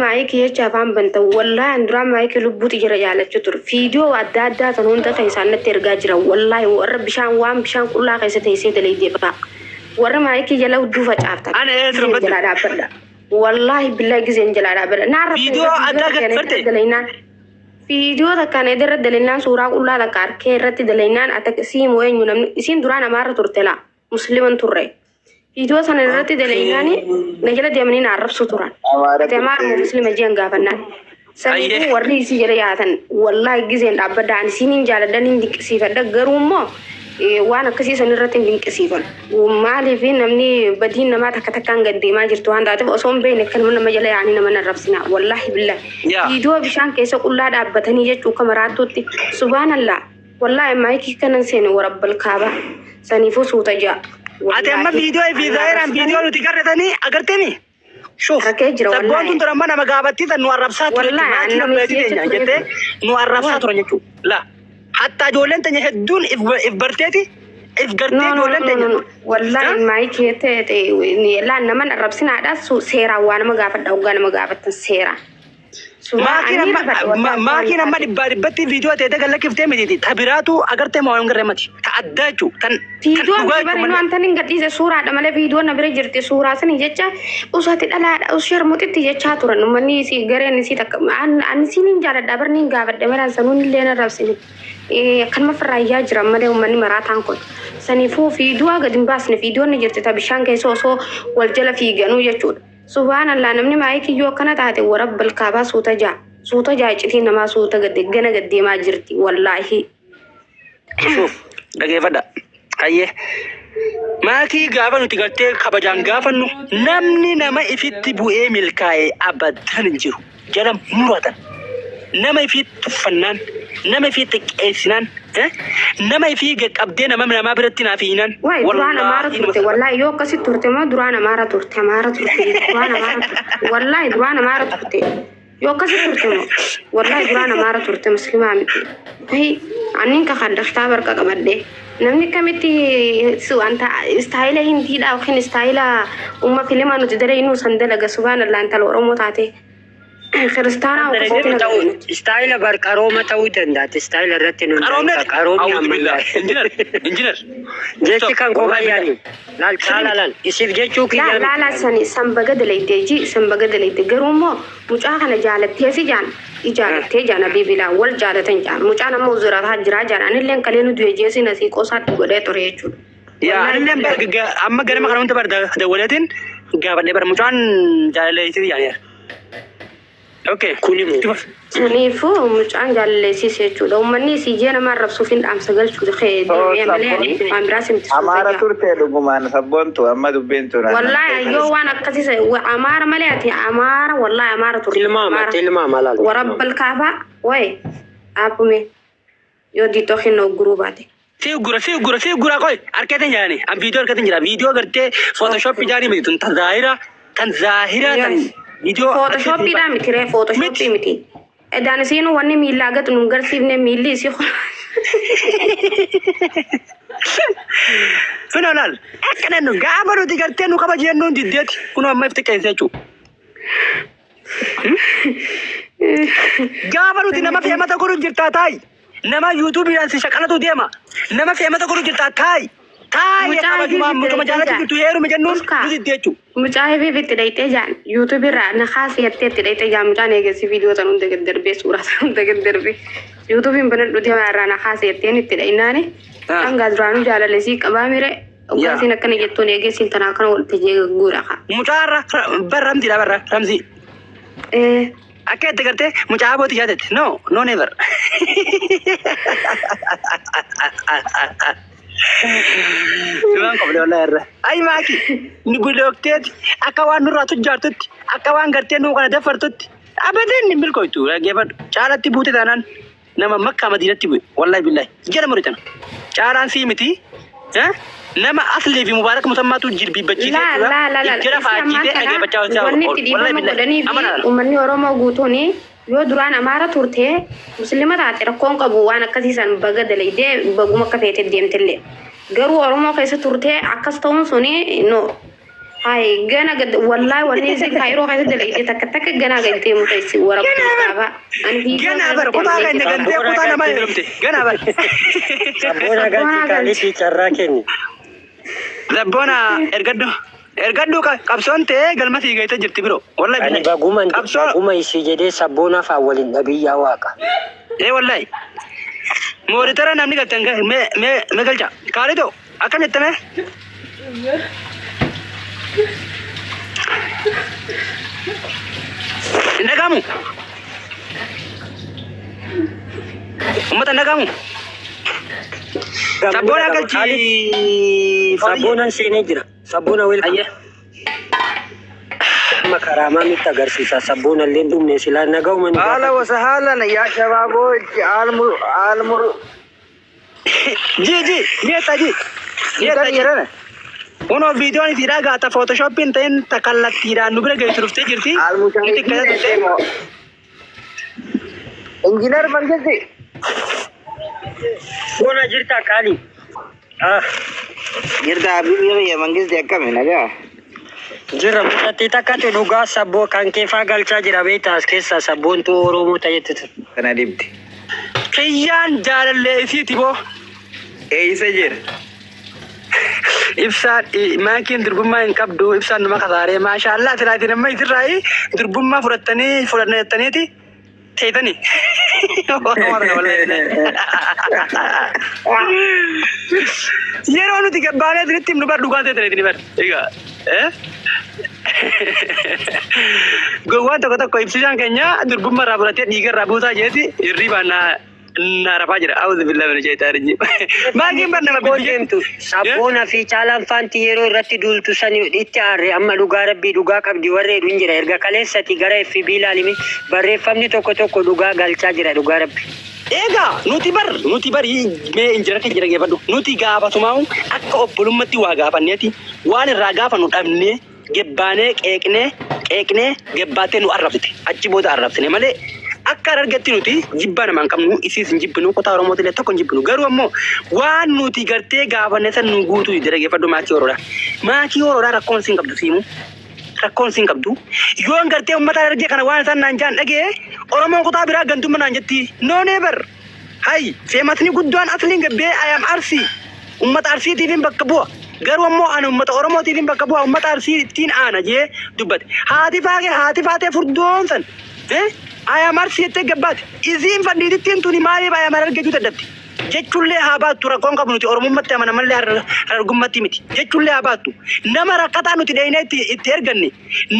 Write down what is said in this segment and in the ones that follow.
Maayikii jecha afaan bantan, wallaahi an duraan maayikii lubbuuti jira jaalachuu ture. Fiidiyoo adda addaa tan hunda kan isaan natti ergaa jiran, wallaahi warra bishaan waan bishaan qullaa keessa teessee dalaydee fa'a. Warra maayikii jala hudduu facaaftan. Ana eessa Gizeen dubbadhu? jalaa dhaabbadha. Wallaahi billaahi gizeen jalaa dhaabbadha. Naan rakkoo Viidiyoo irratti addaa viidiyoo takka gad irratti dalaynaan. Viidiyoo takkaan edda irratti dalaynaan, suuraa qullaa takka harkee irratti dalaynaan, ata siimoo eenyu namni isiin duraan amaarra turte laa musliman turre. Viidiyoo sana irratti dalaynaani na jala deemanii na arrabsu turan. Amaara Ati amaara moo turte. muslima jeen gaafannaan. Saniifuu warri isii jala yaatan wallaahi gizeen dhaabbadha, ani isiin jaaladha, niin dinqisiifadha, garuu immoo waan akkasii san irratti hin dinqisiifadhu. Maaliif namni badiin namaa takka takkaan gad deemaa jirtu waan taateef, osoo hin beekne akkanuma nama jala yaa'anii nama arrabsina, wallaahi billaahi. Viidiyoo bishaan keessa qullaa dhaabbatanii jechuu akka maraattuutti, subhaanallah, wallaahi maayikii kanan seene warabbal kaabaa, saniifuu suuta ja'a. Ati amma Wallaahi viidiyoo fi anna zaahiraan arrabsitanii viidiyoo nuti garratanii agarteemi? Shuuf. Rakkee jira Sabboon wallaahi. tun tura amma nama gaafattii tan nu arrabsaa ture jechuudha. Wallaahi Maatii an nama obboleettii isii jecha teenya ture jettee jechuudha. nu arrabsaa Wallaahi. turan jechuudha. La. Hatta ijoolleen teenya hedduun if barteeti if gartee No, no, no, ijoolleen no, teenya. no, no. Wallaahi maayikii ta'e laan nama arrabsinaadha, seeraan waa nama gaafadha, hoggaa nama gaafattan seeraan. Suuraa Maakiin ani amma rifadhe wallaahi waan maakiin amma taate. dhibbaa dhibbatti viidiyoo ta'e galakiftee miti. Ta biraatu agartee moo waan garree mati. Ta addaa jechuudha. Tan Viidiyoo dhugaa miti jechuudha bara inni malee. wanta inni gadhiise suuraadha malee, viidiyoon na bira jirti, suuraa sani jecha usati dhalaadha usharmuxitti jechaa turan uummanni isii gareen isii takka. Ani isiin hin jaaladha bar, niin gaafadhe malee sanuun illee na rabsine. Akkanuma firraayyaa jiran malee uummanni maraataan kun. Saniifuu viidiyoo gadi hin baasne, viidiyoon ni jirti ta bishaan keessa osoo wal jala fiiganuu jechuudha. Subhaanallah, namni maayikii yoo akkana taate, warabbal kaabaa, suuta jaa. Suuta jaa, iccitiin namaa suuta gad gana gad deemaa jirti wallaahi. Shuuf, dhageeffadha. Hayyee. Maakii gaafa nuti gartee kabajaan gaafannu, namni nama ifitti bu'ee milkaa'e abadan hin jiru. Jala muratan. Nama ifitti tuffannaan, nama ifii xiqqeessinaan, nama ifii qaqqabdee nama namaa biratti naaf hiinan. Waay, duraan amaara Wallaahi nama turte, wallaahi yoo akkasitti turte moo duraan amaara turte, amaara turte, duraan amaara turte, wallaahi duraan amaara turte, yoo akkasitti turte moo, wallaahi duraan amaara turte, muslimaa miti. Ayi, annin kakadha, kitaaba harka qabadhe. Namni akkamitti wanta istaayila hindiidha yookiin istaayila umma filima nuti dalaynuu san dalaga? Subhaanallah, intala Oromoo taate kiristaanaa akkasitti na Ta'uu godhe. istaayila bar qarooma ta'uu danda'a. Istaayila irratti nu Qaroomne hundaa'e. Qaroomni A'uudhu billah. ammayyaa. Injinar, injinar. Jechi kan koo Wallahi bayyaani. billah. Laal caala laal. Isiif jechuu Laa kiyyaa laa laa miti. sani san baga dalayte ji, san baga dalayte, garuu immoo mucaa kana jaalattee si jaan jaalattee jaan abiibilaa wal jaalatan jaan, mucaan ammoo zurataa jiraa jaan, anilleen kalee nu du'e jeesi nasii qoosaatti godhee ture jechuudha. Yaa Wallaahi anillee bar amma ganama kana hunda bar dawwaleetiin gaafadhee bar mucaan jaalaleessitii jaaniira. Okay. Kuni moo? Saniifuu mucaan jaalalleessiis jechuudha. Uummanni isii jee nama arrabsuuf hin dhaamsa galchuu kee deemee malee ani waan biraas miti, suuta Amaara jaa. turte dhugumaan sabboontu, amma dubbiin tun Wallaahi yoo waan akkasii amaara malee, ati amaara, wallaahi amaara turte. Tilmaama amaara. tilmaama laal. Warabbal kaabaa wayi dhaabume yoo diitoo kenna ogguruu baate. Si gura, si gura, si gura, qoy harkeetiin jaani an viidiyoo harkeetiin jira, viidiyoo gartee photoshop jaani miti tun, tan zaahira, tan zaahira, tan viidiyoo. Photoshoppiidhaa miti ree, photoshoppii miti. Edaan isiin wanni miillaa gad nu garsiifne miilli isii Finoo laal, akka nannu gaafa nuti gartee nu kabaji jennuun diddeeti, kunoo amma ifti qeensa jechuudha. Gaafa nuti nama feemata godhu jirtaa taayi. Nama yuutuubiidhaan si shaqalatu deema. Nama feemata godhu jirtaa taayi. Taayi Mucaa kabajumaa hiifi mucuma jaalatu itti jirtu heerume jennuun Uskaa. nu didde jechuudha. Mucaa hifiif itti dhayxee jaan yuutuubii irraa na kaasii jettee itti dhayxee jaan, mucaan eegessi viidiyoo san hunda gad darbee, suuraa san hunda gad darbee, yuutuubiin banadhu deemaa irraa na kaasii jetteen itti dhaynaani. Dhangaa duraanuu jaalalesii qabaa mire dhugaasiin akkana jettuun eegessiin tanaa akkana walitti jee gagguudha kaa. Mucaa bar ramziidha, barra ramzii. Akka itti gartee mucaa abooti jaatetti. No, no, never. Simaan qoblee wallahi irra. Ay maaki nu gulookteeti akka waan nurraa tujjaartutti, akka waan gartee nuu kana daffartutti. Abadan hin milkooytu, dhaggeeffadhu. Caalatti buute taanaan nama Makkaa Madiinatti bu'e, wallahi billahi jala muritan. Caalaan sii miti. Nama Aslii fi Mubaarak Musammaatu jilbiibbachiisee Laa laa laa laa jala isi ammaan faachiisee kana dhaggeeffachaa wanni itti wallahi dhiifama billahi godhanii fi amanaa. Uummanni Oromoo guutuun yoo duraan amaara turte muslima taate rakkoon qabu, waan akkasii san baga dalaydee, baguma akka feete deemtellee, garuu Oromoo keessa turte akkas ta'uun suni no. Hai gana gad wallahi wanni isin kaayiroo keessa dalagite takka takka gana galtee muta isin warabdu qaba. Ani viidiyoo Ganaa bar kanarratti kutaa argee keenya jira. gantee kutaa namaa heerumte. Ganaa bar. Sabboona galchi Sabboona galchi. qaalitii carraa kenni. Zabboona ergadhu. Ergadhu qabsoon ta'ee galma sii geessee jirti biroo. Wallahi Ani billahi. baguma Qabsoo baguma isii jedhee sabboona fa'aa waliin dhabiyyaa waaqa. ee wallahi. Mooditara namni galchan mee mee mee galcha. Kaalitoo akkam jettame? Hin dhagahamu? Uummata hin dhagahamu? Sabboona galchi. Sabboonan seenee jira. Sabboona welcome. Ayyee. Amma karaamaa nutti agarsiisa. Sabboona illee dhumne silaa nagahuma nu Haala gaafate. wasahaalan yaa shabaaboo almur almur Ji ji ni ji. Ni kan ji. jedhana Kunoo viidiyoon isii dhagaa footoshooppiin ta'in ta kallattiidhaan nu bira geessu dhuftee jirti. Ni xiqqeessa turte. Injiinar Mangisti Sabboona jirta qaali. Ah, jirta Habibi Mangisti akkami nagaa Jira mucattii takkatu dhugaa sabboo kan keefaa galchaa jira beektaa as keessaa sabboontuu Oromoo ta'etti ture. kana dibdi Kiyyaan jaalallee isiiti boo. eeyisa jira Ibsaan maakiin durbummaa hin qabdu ibsaan nama kasaaree maashaallaa silaatiin amma isirraayi durbummaa fudhattanii fudhattaniiti teetanii. Yeroo nuti gabbaanee isinitti himnu bar dhugaa teetaniiti bar. Egaa gowwaan tokko tokko ibsisaan keenya durbummaa irraa fudhatee dhiiga irraa buusaa jeeti hirribaan na rafaa jira. Awuzu billaahi mina shayitaani rajiim. Maakiin bar nama Koo biyya deemtu sabboona fi caalaan faanti yeroo irratti duultu sani itti aarre amma dhugaa rabbii dhugaa qabdi warri hedduun jira erga kaleessati gara FB ilaalime barreeffamni tokko tokko dhugaa galchaa jira dhugaa rabbi. Egaa nuti bar mee injira kan jira geeffadhu nuti gaafatumaa'u akka obbolummaatti waa gaafanneeti waan irraa gaafannu dhabnee gebbaanee qeeqnee qeeqnee gebbaattee nu arrabsite achi booda arrabsine malee akka argatti nuti jibbaa namaan qabnu isiis hin jibbinu kutaa Oromootillee tokko hin jibbinu garuu ammoo waan nuti gartee gaafanne san nu guutuu jira geeffadhu maakii horoodha maakii horoodha rakkoon siin qabdu siimu. Rakkoon siin qabdu yoon gartee uummata argee kana waan isaan naan jaan dhagee Oromoon kutaa biraa gantummaa naan jetti no never hay feematni guddaan asliin gabbee ayam arsii uummata arsiitiifin bakka bu'a garuu ammoo ani uummata oromootiifin bakka bu'a uummata arsiitiin aana jee dubbate haati faaqee haati faatee furdoon san ayam arsii jettee gabbaate isiin fadhiitittiin tuni maaliif ayam argachuu dadhabde jechuullee haa baattu rakkoon qabu nuti oromummaatti amana malee harargummatti miti jechuullee haa baattu nama rakkataa nuti dheenee itti erganne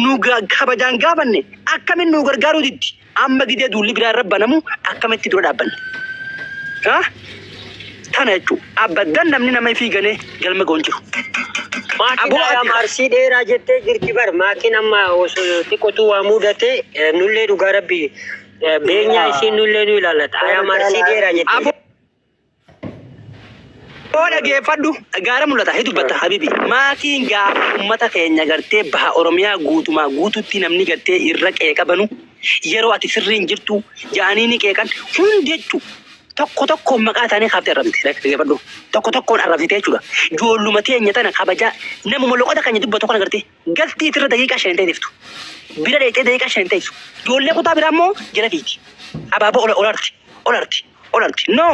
nu kabajaan gaafanne akkamiin nu gargaaruu diddi amma gidee duulli biraa irra banamu akkamitti dura dhaabbanne. Ha? Tana jechuun abaddan namni nama ifii ganee galma ga'uun jiru. Maatiin Aboo ayyaam ati arsii dheeraa jettee jirti bar maatiin amma osoo xiqqootu waa mudate nullee dhugaa rabbi beenyaa isiin nullee nu ilaallata ayyaam arsii dheeraa jettee. Aboo dhageeffadhu gaara mul'ata hee dubbatta habibi maatiin gaafa uummata keenya gartee baha Oromiyaa guutumaa guututti namni gartee irra qeeqabanu yeroo ati sirriin jirtu ja'anii ni qeeqan hundi jechuu tokko tokkoon maqaa isaanii kaaftee arrabsite dhageeffadhu tokko tokkoon arrabsite jechuudha ijoolluma teenya tana kabajaa namuma loqota keenya dubbatu kana gartee galtii irra daqiiqaa 5 ta'eeftu bira dheexee daqiiqaa 5 ta'eessu ijoollee kutaa biraa immoo jala fiiti abaaboo olarti olarti olarti no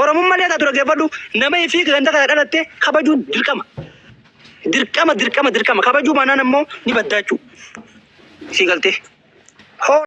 Oromummaa illee taatu dhaggeeffadhu nama ifii ganda kana dhalatte kabajuun dirqama. Dirqama dirqama dirqama kabajuu baanaan ammoo ni baddaa jechuudha. Sii galtee. Hoo